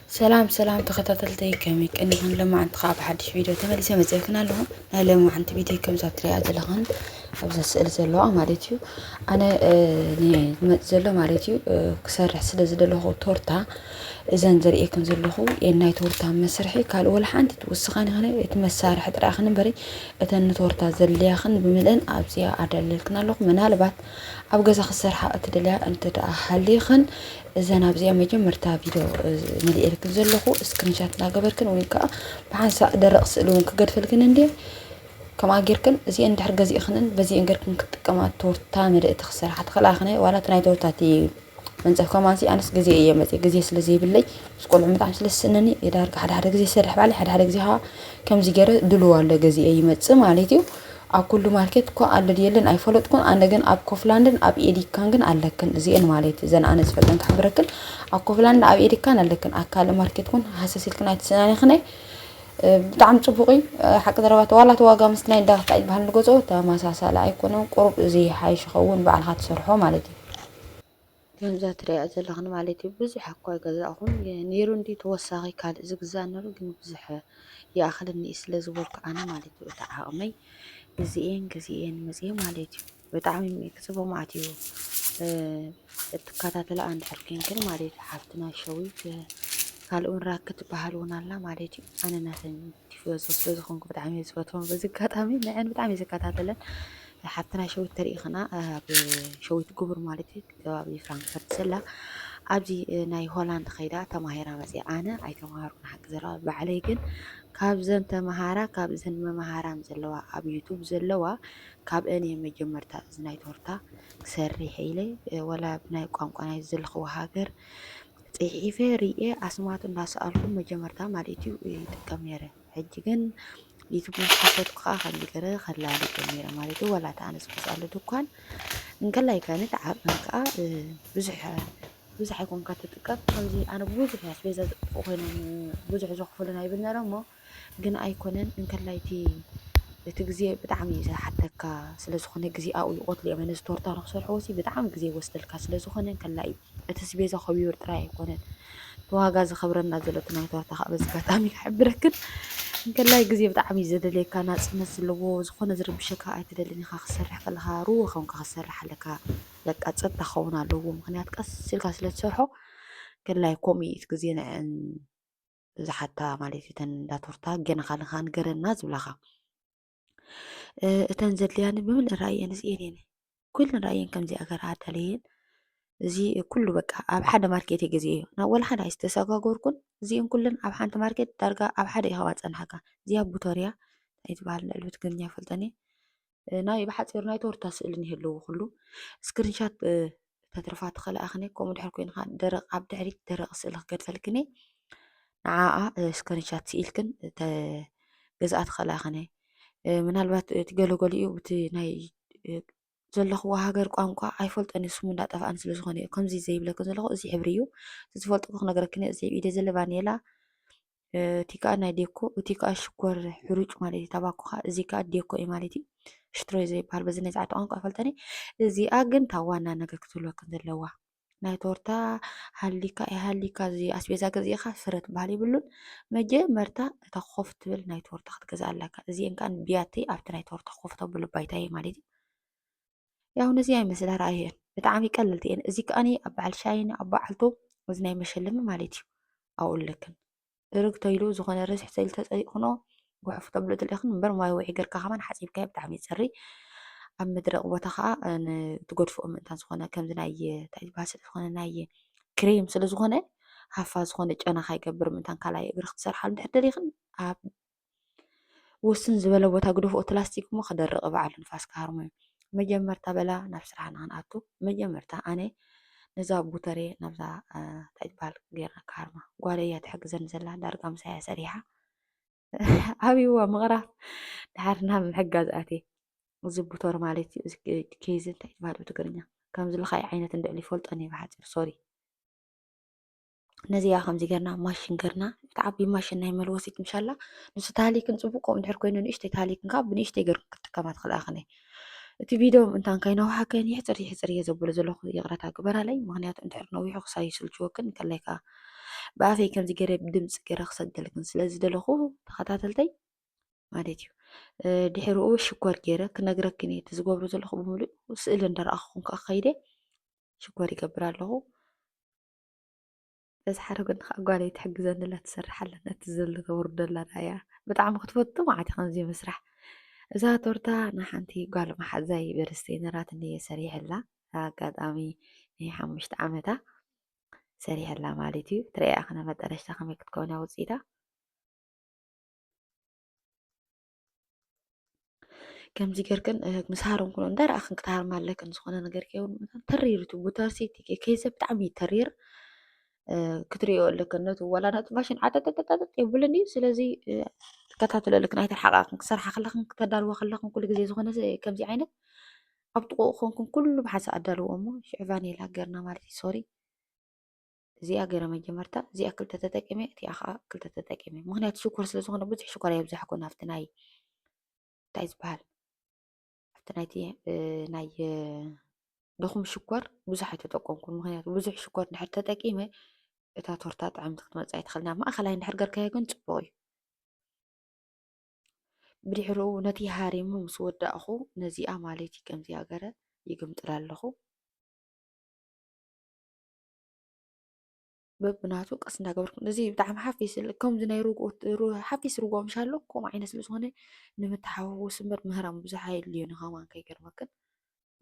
ሰላም ሰላም ተኸታተልተይ፣ ከመይ ቀኒኽን? ሎማዓንቲ ከዓ ብሓድሽ ቪድዮ ተመሊሰ መፅእክን ኣለኹ። ናይ ሎማዓንቲ ቪድዮ ከምዛ ትሪኣ ዘለኽን ኣብዛ ስእሊ ዘለዋ ማለት እዩ። ኣነ ዝመፅ ዘሎ ማለት እዩ ክሰርሕ ስለ ዝደለኹ ቶርታ፣ እዘን ዘርእየክን ዘለኹ ናይ ቶርታ መስርሒ ካልእ ወላ ሓንቲ ትውስኻን ይኸነ እቲ መሳርሒ ጥራይ ኽን እምበሪ እተን ንቶርታ ዘድልያኽን ብምልእን ኣብዚኣ ኣዳለልክን ኣለኹ። ምናልባት ኣብ ገዛ ክሰርሓ እትደልያ እንተ ደኣ ሃሊኽን እዘን ኣብዚኣ መጀመርታ ቪድዮ መሊኤልክን ዘለኹ ስክሪንሻት እናገበርክን ወይ ከዓ ብሓንሳእ ደረቕ ስእሊ እውን ክገድፈልክን እንድየ። ከምኣ ጌርክን እዚአን እንድሕር ገዚእኽንን በዚአን ጌርክን ክትጥቀማ ቶርታ ምልእቲ ክሰርሓ ትኽእላ ኢኽነ። ዋላ እቲ ናይ ቶርታ እቲ መንፀፍ ከማንሲ ኣነስ ግዜ እየ መፅእ ግዜ ስለ ዘይብለይ ምስ ቆልዑ ብጣዕሚ ስለ ዝስእነኒ ዳርጋ ሓደ ሓደ ግዜ ይሰርሕ ባዕለይ ሓደ ሓደ ግዜ ከዓ ከምዚ ገይረ ድልዎ ኣሎ ገዚአ ይመፅእ ማለት እዩ። ኣብ ኩሉ ማርኬት እኮ ኣሎ ድየለን ኣይፈለጥኩን። ኣነ ግን ኣብ ኮፍላንድን ኣብ ኤዲካን ግን ኣለክን እዚአን ማለት እዩ። እዘን ኣነ ዝፈልጠን ክሕብረክን ኣብ ኮፍላንድ ኣብ ኤዲካን ኣለክን ኣብ ካልእ ማርኬት ኩን ሃሰስ ኢልክን ኣይትሰናኒኽነ። ብጣዕሚ ፅቡቕ እዩ። ሓቂ ዘረባ ዋላ እቲ ዋጋ ምስቲ ናይ እንዳ ክታይ ዝበሃል ንገዝኦ ተመሳሳሊ ኣይኮነን። ቁሩብ እዚ ሓይሽ ይኸውን ባዕልኻ ትሰርሖ ማለት እዩ። ከምዛ ትሪኣ ዘለኽን ማለት እዩ ብዙሕ እኳ ኣይገዛእኹን ነይሩ እንዲ ተወሳኺ ካልእ ዝግዛእ ነሩ ግን ብዙሕ ይኣኽለኒ እዩ ስለ ዝበልኩ ኣነ ማለት እዩ እቲ ዓቕመይ እዚኤን ገዚኤን መፅየ ማለት እዩ። ብጣዕሚ ክፅበ ማዕት እዩ። እትከታተላ እንድሕር ኮንክን ማለት እዩ ሓፍትና ሸዊት ካልእ እውን ራክ ትበሃል እውን ኣላ ማለት እዩ። ኣነ ናተን ቲፎዞ ስለ ዝኾንኩ ብጣዕሚ እየ ዝፈትወን። በዚ ኣጋጣሚ ንዐን ብጣዕሚ እየ ዝከታተለን። ሓፍትና ሸዊት ተሪኢኽና ኣብ ሸዊት ግቡር ማለት እዩ ከባቢ ፍራንክፈርት ዘላ ኣብዚ ናይ ሆላንድ ኸይዳ ተማሂራ መፅያ። ኣነ ኣይተማሃርኩን ሓቂ ዘረባ ባዕለይ ግን ካብዘን ተምሃራ ካብዘን መምሃራን ዘለዋ ኣብ ዩቱብ ዘለዋ ካብአን እየ መጀመርታ እዚ ናይ ቶርታ ክሰርሕ ኢለ ወላ ብናይ ቋንቋ ናይ ዘለኽዎ ሃገር ፅሒፈ ርየ ኣስማቱ እንዳሰኣልኩ መጀመርታ ማለት እዩ ይጥቀም ነይረ። ሕጂ ግን ዩቱብ ምስ ከፈትኩ ከዓ ከምዚ ገረ ከላሊ ጀሚረ ማለት እዩ። ወላ እቲ ኣነ ዝገዝኣሉ ድኳን እንከላይ ከኒ ተዓብን ከዓ ብዙሕ ብዙሕ ኣይኮንካ ትጥቀም። ከምዚ ኣነ ብዙሕ ኣስቤዛ ዝጥፍኡ ኮይኖም ብዙሕ ዘኽፍሉና ይብል ነረ እሞ ግን ኣይኮነን። እንከላይ እቲ እቲ ግዜ ብጣዕሚ እዩ ዝሓተካ ስለ ዝኾነ ግዜ ኣብኡ ይቆትሉ እዮም። ነዚ ቶርታ ንክሰርሕዎ ሲ ብጣዕሚ ግዜ ይወስደልካ ስለ ዝኾነ እንከላይ እቲ ኣስቤዛ ከቢሩ ጥራይ ኣይኮነን። እቲ ዋጋ ዝኸብረና ዘሎ እቲ ናይ ቶርታ ከዓ በዚ ኣጋጣሚ ክሕብረክን እንከላይ ግዜ ብጣዕሚ እዩ ዘደልየካ ናፅነት ዘለዎ ዝኾነ ዝርብሸካ ኣይትደልን ኢኻ። ክሰርሕ ከለኻ ርውእ ኸንካ ክሰርሕ ኣለካ። በቃ ጸጥታ ክኸውን ኣለዎ ምኽንያት ቀስ ኢልካ ስለ ትሰርሖ ከላይ ከምኡ እዩ እቲ ግዜ ንዐን ዝሓታ ማለት እዩ። እተን እንዳ ቶርታ ገና ካልኻ ንገረና ዝብላኻ እተን ዘድልያኒ ብምልእ ራእየን እዚኤን እየን ኩለን ራእየን ከምዚኣ ገራ ኣዳለየን። እዚ ኩሉ በቃ ኣብ ሓደ ማርኬት እየ ገዚኤዮ ናብ ወላ ሓደ ኣይስተሰጋገርኩን። እዚኤን ኩለን ኣብ ሓንቲ ማርኬት ዳርጋ ኣብ ሓደ ኢኻ ዋፀንሓካ እዚኣ ቡቶርያ እንታይ ትበሃል ልዕሊ ብትግርኛ ይፈልጠን እየ። ናይ ብሓፂሩ ናይ ቶርታ ስእሊ እኒሀ ኣለዎ ኩሉ ስክሪንሻት ተትርፋ ትኽእላ ኢኽኒ። ከምኡ ድሕር ኮይንካ ደረቕ ኣብ ድሕሪት ደረቕ ስእሊ ክገድፈልክኒ ንዓኣ ስክሪንሻት ስኢልክን ተገዝኣ ትኽእላ ኢኽኒ። ምናልባት እቲ ገለገሊኡ ብቲ ናይ ዘለኽዎ ሃገር ቋንቋ ኣይፈልጦን እዩ ስሙ እንዳጠፍኣኒ ስለ ዝኾነ እዩ ከምዚ ዘይብለክን ዘለኹ። እዚ ሕብሪ እዩ ዝፈልጥኩ ክነግረክን እዚ ኢደ ዘለ ቫኔላ እቲ ከዓ ናይ ዴኮ እቲ ከዓ ሽኮር ሕሩጭ ማለት እዩ። ታባኮ ከዓ እዚ ከዓ ዴኮ እዩ ማለት እዩ። ሽትሮ እዩ ዘይበሃል በዚ ናይ ፃዕዳ ቋንቋ ፈልጠኒ። እዚኣ ግን እታ ዋና ነገር ክትህልወክን ዘለዋ ናይ ቶርታ ሃሊካ ኣይሃሊካ እዚ ኣስቤዛ ገዚእካ ፍረ ትበሃል የብሉን። መጀመርታ እታ ኮፍ ትብል ናይ ቶርታ ክትገዝኣ ኣለካ። እዚአን ከዓ ንብያተይ ኣብቲ ናይ ቶርታ ኮፍ ተብሉ ባይታ እየ ማለት እዩ። ያው ነዚኣ ይመስላ ረኣየን ብጣዕሚ ቀለልቲ እየን። እዚ ከኣኒ ኣብ በዓል ሻይን ኣብ በዓልቱ እዚ ናይ መሸለሚ ማለት እዩ ኣብኡ ኣለክን እርግ ተይሉ ዝኾነ ረስሕ ተይሉ ተፀሪቑ ክኖ ጉሕፍ ተብሎ ትልእኽን እምበር ማይ ውዒ ገርካ ከማን ሓፂብካዮ ብጣዕሚ ይፀሪ። ኣብ መድረቕ ቦታ ከዓ ትገድፍኦ ምእንታን ዝኾነ ከምዚ ናይ እንታይ ዝበሃል ስለ ዝኾነ ናይ ክሬም ስለ ዝኾነ ሃፋ ዝኾነ ጨና ካይገብር ምእንታን ካልኣይ እግሪ ክትሰርሓሉ እንድሕር ደሊኽን ኣብ ውስን ዝበለ ቦታ ግደፍኦ እቲ ላስቲክ እሞ ክደርቕ ባዕሉ ንፋስ ክሃርሞ እዩ። መጀመርታ በላ ናብ ስራሕና ክንኣቱ መጀመርታ ኣነ ነዛ ቡተሬ ናብዛ እንታይ ትበሃል ጌርና ክሃርማ ጓለይ እያ ትሕግዘኒ ዘላ ዳርጋ ምሳያ ሰሪሓ ኣብይዋ ምቕራፍ ድሓር ናብ ምሕጋዝ ኣትየ። እዚ ቡተር ማለት እዩ እዚ ኬዚ እንታይ ትበሃል ብትግርኛ ከምዚ ልኻይ ዓይነት እንድዕል ይፈልጦን እየ ብሓፂር ሶሪ። ነዚኣ ከምዚ ገርና ማሽን ገርና እቲ ዓብዪ ማሽን ናይ መልወሲት ምሻላ ንሱ ታሊክን ፅቡቅ ከምኡ እንድሕር ኮይኑ ንእሽተይ ታሊክን ከዓ ብንእሽተይ ገርኩ ክጥቀማ ትኽእል ኣኽነ እቲ ቪድዮ ምእንታን ከይነውሓከን ይሕፅር ይሕፅር እየ ዘብሎ ዘለኹ ይቕረታ ግበራለይ ምክንያቱ እንድሕር ነዊሑ ክሳይ ይስልችወክን ከላይ ከዓ ብኣፈይ ከምዚ ገይረ ብድምፂ ገይረ ክሰደልክን ስለ ዝደለኹ ተኸታተልተይ ማለት እዩ። ድሕርኡ ሽኮር ገይረ ክነግረክን እየ። እቲ ዝገብሮ ዘለኹ ብምሉእ ስእሊ እንዳረኣኹ ከይደ ሽኮር ይገብር ኣለኹ። በዚ ሓደ ጎኒ ከዓ ጓለይ ትሕግዘኒ ኣላ፣ ትሰርሕ ኣላ፣ ነቲ ዘሎ ተውርዶ ኣላ። ራያ ብጣዕሚ ክትፈቱ ማለት ከምዚ ምስራሕ። እዛ ቶርታ ንሓንቲ ጓል መሓዛይ በርስተይ ነራትኒ እየ ሰሪሐላ። ኣጋጣሚ ናይ ሓሙሽተ ዓመታ ሰሪሐላ ማለት እዩ። ትሪኣ ከነ መጠረሽታ ከመይ ክትከውን እያ ውፅኢታ። ከምዚ ጌርክን ምስ ሃረምክን እንዳረኣኽን ክትሃርማ ኣለክን። ዝኾነ ነገር ከይውን ተሪር እቲ ቡተርሲ እቲ ኬዘ ብጣዕሚ እዩ ተሪር። ክትሪኦ ኣለክን ነቲ ዋላ ነቲ ማሽን ዓጠጠጠጠጥ የብልን እዩ። ስለዚ ትከታተሎ ኣለክን፣ ኣይተርሓቃክን። ክሰርሓ ከለኽን ክተዳልዋ ከለኽን ኩሉ ግዜ ዝኾነ ከምዚ ዓይነት ኣብ ጥቕኡ ኮንክን ኩሉ ብሓንሳእ ኣዳልዎ እሞ ሽዕባን የላ ገርና ማለት እዩ። ሶሪ። እዚኣ ገይረ መጀመርታ እዚኣ ክልተ ተጠቂመ፣ እቲኣ ከዓ ክልተ ተጠቂመ። ምኽንያቱ ሽኮር ስለ ዝኾነ ብዙሕ ሽኮር ኣየብዛሕኩን ኣብቲ ናይ እንታይ ዝበሃል ኣብቲ ናይቲ ናይ ደኹም ሽኮር ብዙሕ ኣይተጠቀምኩን። ምኽንያቱ ብዙሕ ሽኮር እንድሕር ተጠቂመ እታ ቶርታ ጥዕምቲ ክትመፅእ ኣይትኽእልን። ኣብ ማእኸላይ እንድሕር ገርካዮ ግን ፅቡቕ እዩ። ብድሕርኡ ነቲ ሃሪሙ ምስ ወዳእኹ ነዚኣ ማለት እዩ ከምዚኣ ገረ ይግምጥላ ኣለኹ። በብናቱ ቀስ እንዳገበርኩም እዚ ብጣዕሚ ሓፊስ ል- ከምዚ ናይ ርግኦ ር- ሓፊስ ርግኦ ምሻሎ ከምኡ ዓይነት ስለ ዝኾነ ንምትሓዋወስ እምበር ምህራም ብዙሕ ኣየድልዮን እዩ። ከማን ከይገርመክን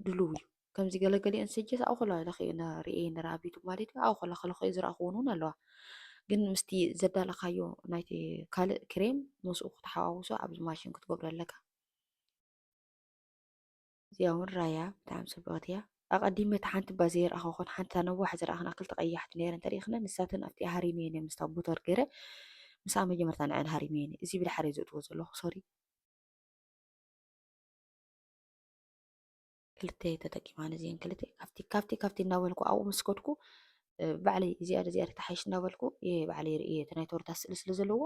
ድልው እዩ። ከምዚ ገለገሊአን ሰጀስ ኣብኡ ከላ ለኽዮ ንርእየ ንረኣቢቱ ማለት እዩ። ኣብኡ ከላ ከለኽዮ ዝረኣኽዎን እውን ኣለዋ። ግን ምስቲ ዘዳለኻዮ ናይቲ ካልእ ክሬም ምስኡ ክትሓዋውሶ ኣብዚ ማሽን ክትገብሮ ኣለካ። እዚኣ እውን ራያ ብጣዕሚ ጽብቕቲ እያ። ኣቐዲመ እታ ሓንቲ እባ ዘይረኣኹ ኮን ሓንቲ እታ ነዋሕ ዝረኣኽና ክልተ ቀያሕቲ ነይረን ተሪእኽነ ንሳተን ኣብቲ ሃሪመየን እየ ምስታ ቡተር ገይረ ምስኣ መጀመርታ ንዐን ሃሪመየን እየ። እዚ ብድሓር እየ ዘእትዎ ዘለኹ ሶሪ። ክልተ እየ ተጠቂማ ነዚአን ክልተ ካብቲ ካብቲ ካብቲ እናበልኩ ኣብኡ ምስ ከድኩ ባዕለይ እዚኣ እዚኣ ተሓይሽ እናበልኩ እየ ባዕለይ ርእየ እቲ ናይ ቶርታ ስእሊ ስለ ዘለዎ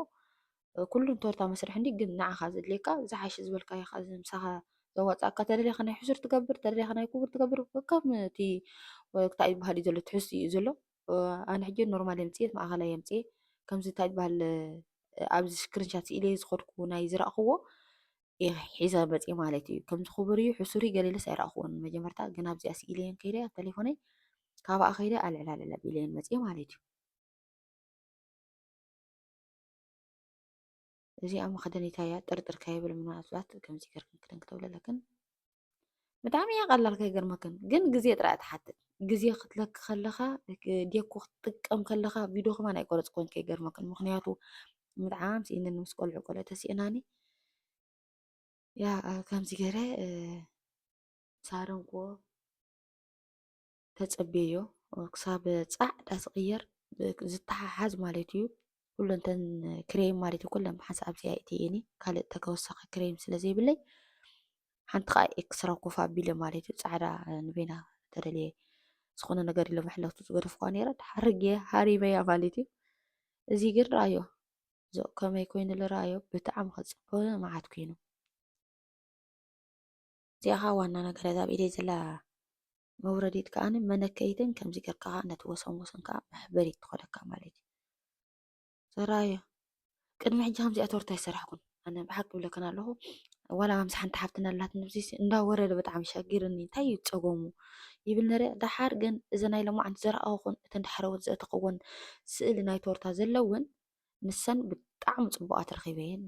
ኩሉ ንቶርታ መስርሒ እንዲ ግን ንዓኻ ዘድልየካ ዝሓሽ ዝበልካዮ ካብ ምሳኻ ዘዋፅኣካ ተደሊኻ ናይ ሕሱር ትገብር ተደሊኻ ናይ ክቡር ትገብር ከም እቲ እንታይ ዝበሃል እዩ ዘሎ ትሕዝቲ እዩ ዘሎ ኣነ ሕጂ ኖርማል የምፅኤ ማእኸላይ የምፅኤ ከምዚ እንታይ ዝበሃል ኣብዚ ስክሪንሻት ስኢለ ዝኸድኩ ናይ ዝረእኽዎ ሒዘ መፅኤ ማለት እዩ ከምዚ ክቡር እዩ ሕሱር እዩ ገሌለስ ኣይረእኽዎን መጀመርታ ግን ኣብዚኣ ስኢለየን ከይደ ኣብ ተሌፎነይ ካብኣ ከይደ ኣልዕላ ልዕላ ቢለየን መፅኤ ማለት እዩ እዚኣ መኽደኒታ እያ ጥርጥር ከይብል ምናልባት ከምዚ ገርክን ክደን ክተብለለክን ብጣዕሚ እያ ቀላል ከይገርመክን ግን ግዜ ጥራይ ትሓትት ግዜ ክትለክ ከለኻ ዴኮ ክትጥቀም ከለኻ ቪዲዮ ከማን ኣይቆረፅኮን ከይገርመክን ምክንያቱ ብጣዕሚ ስኢነኒ ምስ ቆልዑ ቆልዑ ተሲእናኒ ያ ከምዚ ገይረ ሳረንክዎ ተጸብየዮ ክሳብ ጻዕዳ ዝቕየር ዝተሓሓዝ ማለት እዩ። ኩለንተን ክሬም ማለት እዩ። ኩለን ብሓንሳእ ኣብዚኣ እትየኒ ካልእ ተከወሰኸ ክሬም ስለ ዘይብለይ ሓንቲ ከዓ ኤክስትራ ኮፍ ኣቢለ ማለት እዩ። ጻዕዳ ንበይና ተደልየ ዝኾነ ነገር ኢለ መሕለፍቱ ዝገደፍኳ ነይረ። ድሓር ርጌ ሃሪመያ ማለት እዩ። እዚ ግን ረኣዮ። ዞ ከመይ ኮይኑ ልረኣዮ ብጣዕሚ ከጽብቕ መዓት ኮይኑ። እዚኣ ኸዓ ዋና ነገር እዛ ኣብ ኢደይ ዘላ መውረዲት ከዓኒ መነከይትን ከምዚ ጌርካ ኸዓ ነቲ ወሰን ወሰን ከዓ መሕበሪት ትኾነካ ማለት እዩ። ዘራዮ ቅድሚ ሕጂ ከምዚኣ ቶርታ ኣይሰራሕኩን ኣነ ብሓቂ ብለክን ኣለኹ ዋላ ከምዚ ሓንቲ ሓፍትና ኣላትኒ ብዚ እንዳወረደ ብጣዕሚ ሸጊርኒ እንታይ እዩ ፀገሙ ይብል ነረ ደሓር ግን እዚ ናይ ለማዓንቲ ዘረኣኹን እተን ዳሕረዎት ዘእተኽወን ስእሊ ናይ ቶርታ ዘለውን ንሰን ብጣዕሚ ጽቡቓት ረኺበየን።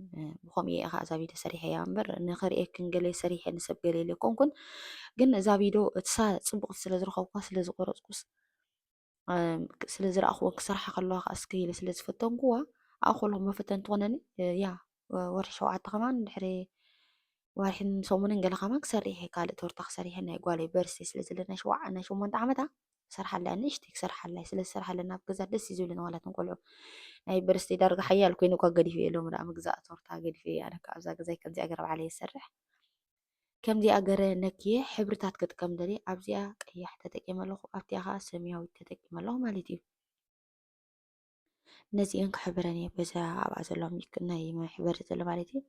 ብኸምኡ እየ ኸዓ እዛ ቪድዮ ሰሪሐያ እምበር ንኽርእየክን ገለ ሰሪሐ ንሰብ ገለ ኢለ ኣይኮንኩን። ግን እዛ ቪድዮ እሳ ጽብቕቲ ስለ ዝረኸብኩዋ ስለ ዝቆረጽኩስ ስለ ዝረኣኽወን ክሰርሓ ከለዋ ኸዓ እስከ ኢለ ስለ ዝፈተንኩዋ ኣብኡ ከለኹ መፈተኒ ትኾነኒ እያ። ወርሒ ሸውዓተ ከማን ድሕሪ ወርሕን ሰሙንን ገለ ከማን ክሰርሕ እየ ካልእ ቶርታ ክሰርሕ እየ ናይ ጓለይ በርዝደይ ስለ ዘለና ናይ ሸውዓ ናይ ሸሞንተ ዓመታ ክሰርሓላ እያ ንእሽተይ ክሰርሓላ እየ ስለ ዝሰርሓላ ናብ ገዛ ደስ እዩ ዝብለኒ ዋላትን ቆልዑ ናይ በርዝደይ ዳርጋ ሓያል ኮይኑ እኳ ገዲፈ እየ ሎሚ ደኣ ምግዛእ ቶርታ ገዲፈ እየ ኣነ ከዓ ኣብዛ ገዛይ ከምዚኣ ገረ ባዕለይ እየ ዝሰርሕ ከምዚኣ ገረ ነክየ ሕብርታት ክጥቀም ደልየ ኣብዚኣ ቀያሕ ተጠቂመ ኣለኹ ኣብቲኣ ከዓ ሰማያዊት ተጠቂመ ኣለኹ ማለት እዩ ነዚኤን ክሕብረን እየ በዛ ኣብኣ ዘሎ ናይ መሕበሪ ዘሎ ማለት እዩ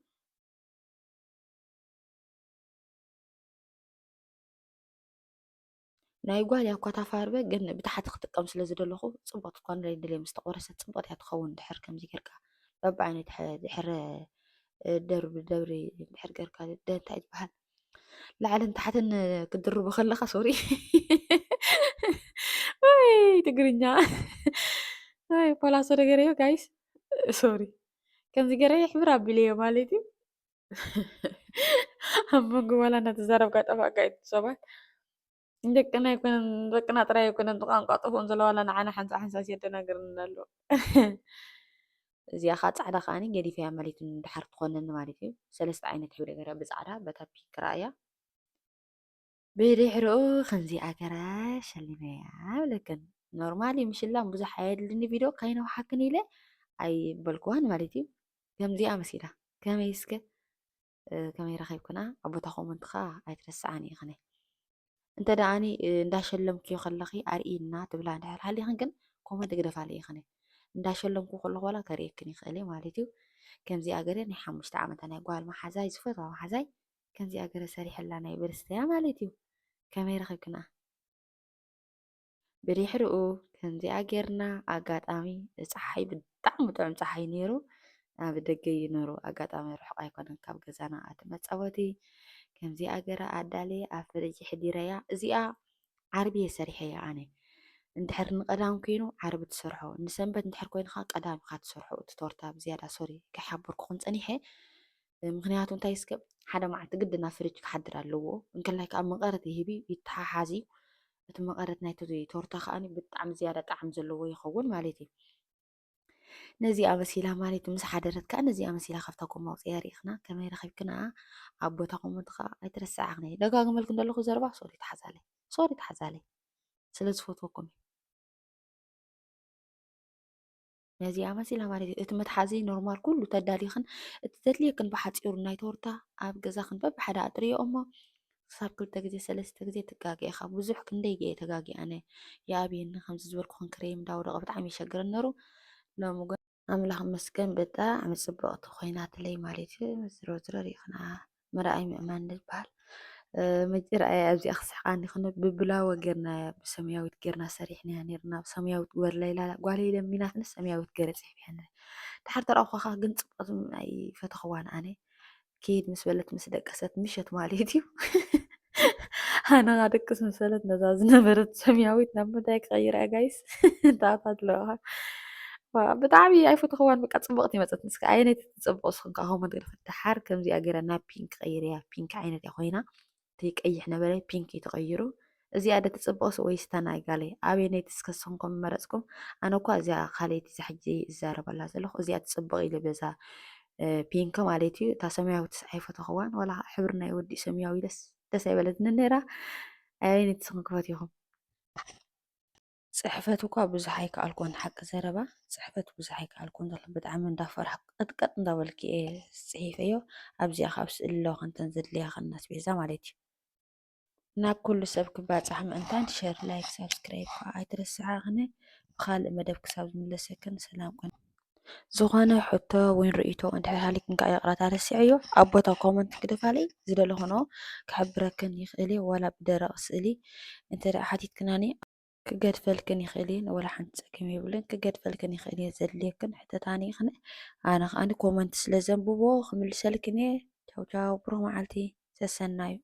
ናይ ጓል እያ እኳ እታ ፋርበ፣ ግን ብታሕቲ ክጥቀም ስለ ዝደለኹ፣ ጽብቕቲ እኳ ንርኢ ድልየ ምስ ተቖረሰት ጽብቕቲ እያ ትኸውን። ድሕር ከምዚ ጌርካ በብዓይነት ድሐ-፣ ድሕረ፣ እ፣ ደርቢ ደብሪ ድሕር ጌርካ ደ-፣ እንታይ ትበሃል? ላዕልን ታሕትን ክድርቦ ከለኻ፣ ሶሪ። ወይ ትግርኛ። ወይ ፖላሶ ነገር እዩ ጋይስ። ሶሪ። ከምዚ ገይረ ይሕብር ኣቢለዮ ማለት እዩ። ኣብ መንጎ ዋላ እናተዛረብካ ጠፋእካ እዩ ሰባት። ደቅና ኣይኮነን፣ ደቅና ጥራይ ኣይኮነን፣ ቋንቋ ጥፉእን ዘሎ ዋላ ንዓና ሓንሳ ሓንሳስ የደናግርና ኣሎ። እዚኣ ኸዓ ጻዕዳ ከዓኒ ገዲፈያ ማለት እዩ፣ ድሓር ትኾነኒ ማለት እዩ። ሰለስተ ዓይነት ሕብሪ ገይረ ብጻዕዳ፣ በታ ፒንክ ረኣያ። ብድሕሪኡ ከምዚኣ ገይረ ሸሊመያ እብለክን። ኖርማሊ ምሽላም ብዙሕ ኣየድልኒ፣ ቪድዮ ከይነውሓክን ኢለ ኣይበልክዋን ማለት እዩ። ከምዚኣ መሲላ። ከመይ እስከ፣ እ፣ ከመይ ረኺብክና? ኣብ ቦታ ኮመንት ኸዓ ኣይትረስዓን ኢኽነ። እንተ ደኣኒ፣ እ፣ እንዳሸለምክዮ ከለኺ ኣርእይና ትብላ እንድሕር ሃሊኽን ግን ኮመንት ግደፋለይ ኢኽነ። እንዳሸለምኩ ከለኹ ዋላ ከርእየክን ይኽእል እየ ማለት እዩ። ከምዚኣ ገይረ ናይ ሓሙሽተ ዓመታ ናይ ጓል መሓዛይ፣ ዝፈትዋ መሓዛይ፣ ከምዚኣ ገይረ ሰሪሐላ ናይ በርስተያ ማለት እዩ። ከመይ ረኺብክና? ብድሕሪኡ ከምዚኣ ጌርና፣ ኣጋጣሚ ጸሓይ ብጣዕሚ ጥዑም ጸሓይ ነይሩ፣ ኣብ ደገ እዩ ነይሩ። ኣጋጣሚ ርሑቕ ኣይኮነን ካብ ገዛና እቲ መጻወቲ። ከምዚኣ ገይረ ኣዳልየ ኣብ ፍሪጅ ሕዲረያ። እዚኣ ዓርቢ እየ ሰሪሐያ ኣነ። እንድሕር ንቀዳም ኮይኑ ዓርቢ ትሰርሖ፣ ንሰንበት እንድሕር ኮይኑ ኸዓ ቀዳም ኢኻ ትሰርሖ። እቲ ቶርታ ብዝያዳ ሶሪ ከይሓበርኩኹም ጸኒሐ። ምኽንያቱ እንታይ እስከ ሓደ መዓልቲ ግድን ኣብ ፍሪጅ ክሓድር ኣለዎ። እንክላይ ከዓ መቐረት ይህብ እዩ፣ ይተሓሓዝ እዩ። እቲ መቐረት ናይቲ ቶርታ ከዓኒ ብጣዕሚ ዝያዳ ጣዕሚ ዘለዎ ይኸውን ማለት እዩ። ነዚኣ መሲላ ማለት እዩ። ምስ ሓደረት ከዓ ነዚኣ መሲላ ካብታ ጎማ ኣውፅያ ርኢኽና። ከመይ ረኺብክንኣ? ኣብ ቦታ ኮመንት ከዓ ኣይትረስዓኽኒ። ደጋግመልክን ዘለኹ ዘረባ ሶሪ ተሓዛለይ። ሶሪ ተሓዛለይ። ስለ ዝፈትወኩም እዩ። ነዚኣ መሲላ ማለት እዩ። እቲ መትሓዚ ኖርማል ኩሉ ተዳሊኽን እቲ ዘድልየክን ብሓፂሩ ናይ ቶርታ ኣብ ገዛኽን በብሓደ ኣጥርዮ እሞ ክሳብ ክልተ ግዜ ሰለስተ ግዜ ትጋገ ኢኻ። ብዙሕ ክንደይ ግዜ ተጋጊ ኣነ ይኣብየኒ። ከምዚ ዝበልኩኽን ክሬም እንዳወደቐ ብጣዕሚ ይሸግረኒ ነሩ። ሎሚ ግን ኣምላኽ ይመስገን ብጣዕሚ ጽብቕቲ ኮይናትለይ ማለት እዩ። ዝሮ ዝሮ ርኢኽና ምርኣይ ምእማን ዝበሃል። እ፣ መጀርኣያ ኣብዚኣ ክስሕቓኒ ክነ ብብላወ ጌርና ብሰማያዊት ጌርና ሰሪሕናያ ኔርና። ሰማያዊት ጓለይ ኢላ ጓለይ ለሚናትኒ ሰማያዊት ገይረ ጽሒፈያ ኔረ። ድሓር ተረኣኹኻ ግን ጽብቕቲ ኣይፈተኽዋን ኣነ። ኪድ ምስ በለት ምስ ደቀሰት ምሸት ማለት እዩ። ኣነ ኸዓ ደቅስ ምስ በለት ነዛ ዝነበረት ሰማያዊት ናብ ምንታይ ክቐይራ እያ ጋይስ? እንተኣታትለዋኻ። ዋ፣ ብጣዕሚ ኣይፈተኽዋን፣ በቃ ጽብቕቲ መጸት። እስከ ኣየነይቲ ትጽብቕ እስኽን ከኣ ኮመንት ገለ ፍትሓር ከምዚኣ ገይራ ናብ ፒንክ ቀይርያ። ፒንክ ዓይነት እያ ኮይና። እቲ ቀይሕ ነበረ ፒንክ እዩ ተቐይሩ። እዚኣ ዶ ትጽብቕስ ወይስ እታ ናይ ጋለይ? ኣበየነይቲ እስከ ንስኹም ከ ምመረጽኩም? ኣነ እኳ እዚኣ ካልኣይቲ እዛ ሕጂ እዛረበላ ዘለኹ እዚኣ ትጽብቕ ኢለ በዛ፣ እ፣ ፒንክ ማለት እዩ። እታ ሰማያዊት ኣይፈተኽዋን፣ ዋላ ሕብሪ ናይ ወዲ ሰማያዊ ደስ፣ ደስ ኣይበለትንን ነይራ። ኣበየነይቲ ንስኹም ክፈትይኹም? ጽሕፈት እኳ ብዙሕ ኣይከኣልኩን፣ ሓቂ ዘረባ፣ ጽሕፈት ብዙሕ ኣይከኣልኩን ዘለኹ፣ ብጣዕሚ እንዳፈራሕኩ ቀጥቀጥ እንዳበልኩ እየ ጽሒፈዮ። ኣብዚኣ ካብ ስእሊ ኣለዋ፣ ከምተን ዘድልያኽን ኣስቤዛ ማለት እዩ። ናብ ኩሉ ሰብ ክባጻሕ ምእንታን ሸር፣ ላይክ፣ ሳብስክራይብ ከኣ ኣይትረስዓ። ኣነ ብኻልእ መደብ ክሳብ ዝምለሰክን ሰላም ኩን። ዝኾነ ሕቶ ወይ ርእይቶ እንድሕር ሃሊክን ከኣ ይቕረታ ረሲዐዮ፣ ኣብ ቦታ ኮመንት ግደፋለይ፣ ዝደለኹንኦ ክሕብረክን ይኽእል እየ፣ ዋላ ብደረቕ ስእሊ እንተ ደኣ ሓቲትክናኒ ክገድፈልክን ይኽእል እየ፣ ወላ ሓንቲ ጸገም የብሉን። ክገድፈልክን ይኽእል እየ፣ ዘድልየክን ሕተታኒ ኢኽን። ኣነ ከኣ ኮመንት ስለ ዘንብቦ ክምልሰልክን እየ። ቻው ቻው፣ ብሩኽ መዓልቲ፣ ሰሰናዩ።